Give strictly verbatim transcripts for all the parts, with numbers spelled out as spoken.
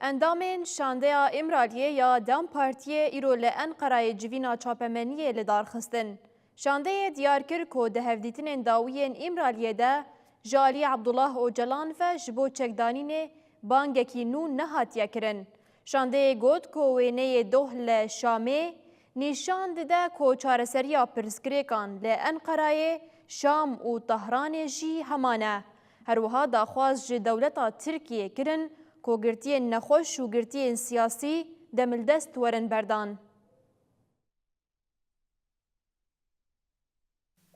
Endamên Şandeya Îmraliyê ya DEM Partiyê îro li Enqerayê civîna çapemeniyê li dar xistin. Şandeyê diyar kir ku di hevdîtinên dawî yên Îmraliyê de ji alî Abdullah Ocalan ve ji bo çekdanînê bangekî nû nehatiye kirin. Şandeyê got ku wêneyê doh li Şamê nîşan dide ku çareseriya pirsgirêkan li Enqerayê, Şam û Tehranê jî heman e. Her wiha daxwaz ji dewleta Tirkiyê kirin ku girtiyên nexweş û girtiyên siyasî demildest werin berdan.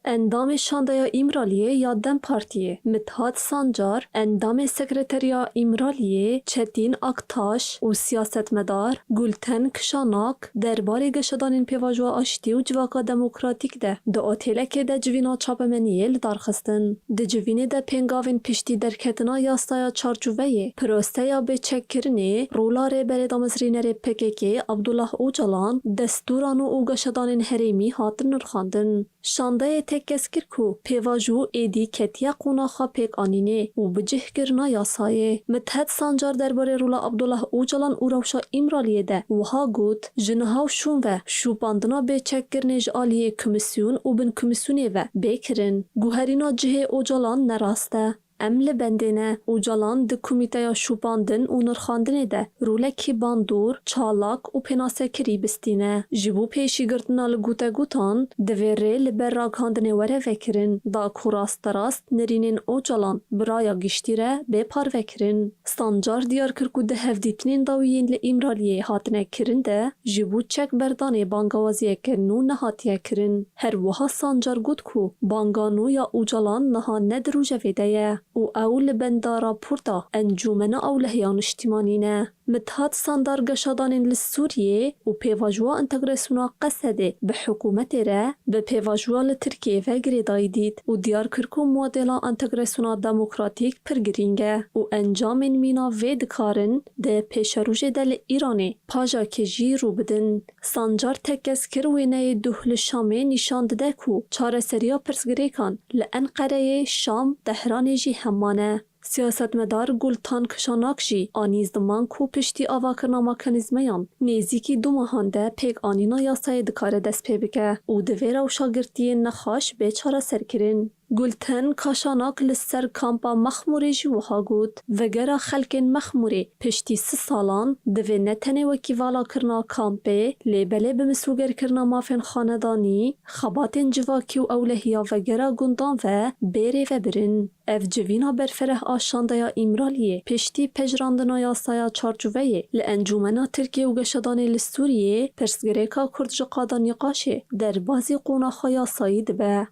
Endamê Şandeya Îmraliyê ya DEM Partiyê, Mithat Sancar, endamê Sekreteriya Îmraliyê, Çetîn Aktaş û siyasetmedar Gulten Kişanak derbarê geşedanên pêvajoya aştî û civaka demokratîk de di otelekê de civîna çapemeniyê li dar xistin. Di civînê de pêngavên piştî derketina yasaya çarçoveyê proseya bêçekkirinê rola rêberê damezrînerê P K K Abdullah Ocalan, destûran û geşedanên herêmî hatin nirxandin. Şandeyê tekkes kir ku pêvajo êdî ketiye qonaxa pêkanînê û bicihkirina yasayê. Mithat Sancar derbarê rola Abdullah Ocalan û rewşa Îmraliyê de wiha got, ji niha û şûn ve şopandina bêçekkirinê ji aliyê komîsyon û bin komîsyonê ve bê kirin. Guherîna cihê Ocalan ne rast e. Em li bendê ne. Ocalan di komîteya şopandin û nirxandinê de rolekî bandor, çalak û pênasekirî bistîne. Ji bo pêşîgirtina li gotegotan, divê rê li ber ragihandinê were vekirin, da ku rasterast nerînên Ocalan bi raya giştî re bê parvekirin. Sancar diyar kir ku di hevdîtinên dawî yên li Îmraliyê hatine kirin de ji bo çekberdanê bangawaziyeke nû nehatiye kirin. Her wiha Sancar got ku banga nû ya Ocalan niha ne di rojevê de ye û ew li benda raporta Encûmena Ewlehiya Niştimanî ne. Mithat Sandar geşadanên li Sûriyê û pêvajoya entegrasyona Qesedê bi hikûmetê re bi pêvajoya li Tirkiyê ve girêdayî dît û diyar kir ku modela entegrasyona demokratîk pir girîng e û encamên mîna vê dikarin di pêşerojê de li Îranê pajakê jî rû bidin. Sancar tekkes kir wêneyê duh li Şamê nîşan dide ku çareseriya pirsgirêkan li Enqereyê, Şam, Tehranê jî heman e. Siyasetmedar Gultan Kişanak jî anî ziman ku piştî avakirina mekanîzmeyan nêzîkî du mehan de pêkanîna yasayê dikare dest pê bike û divê rewşa girtiyên nexweş bê çareserkirin. Gulten Kaşanak li ser kampa Mexmûrê jî wiha got, vegera xelkên Mexmûrê piştî sih salan divê ne tenê wekî valakirina kampê, lê belê bi misûgerkirina mafên xanedanî, xebatên civakî û ewlehiya vegera gundan ve bê rêvebirin. Ev civîna berfereh a şandeya Îmraliyê piştî pejirandina yasaya çarçoveyê li Encûmena Tirkiye û Geşedanê li Sûriyê, pirsgirêka Kurd ji qada nîqaşê derbazî qonaxa yasayî dibe.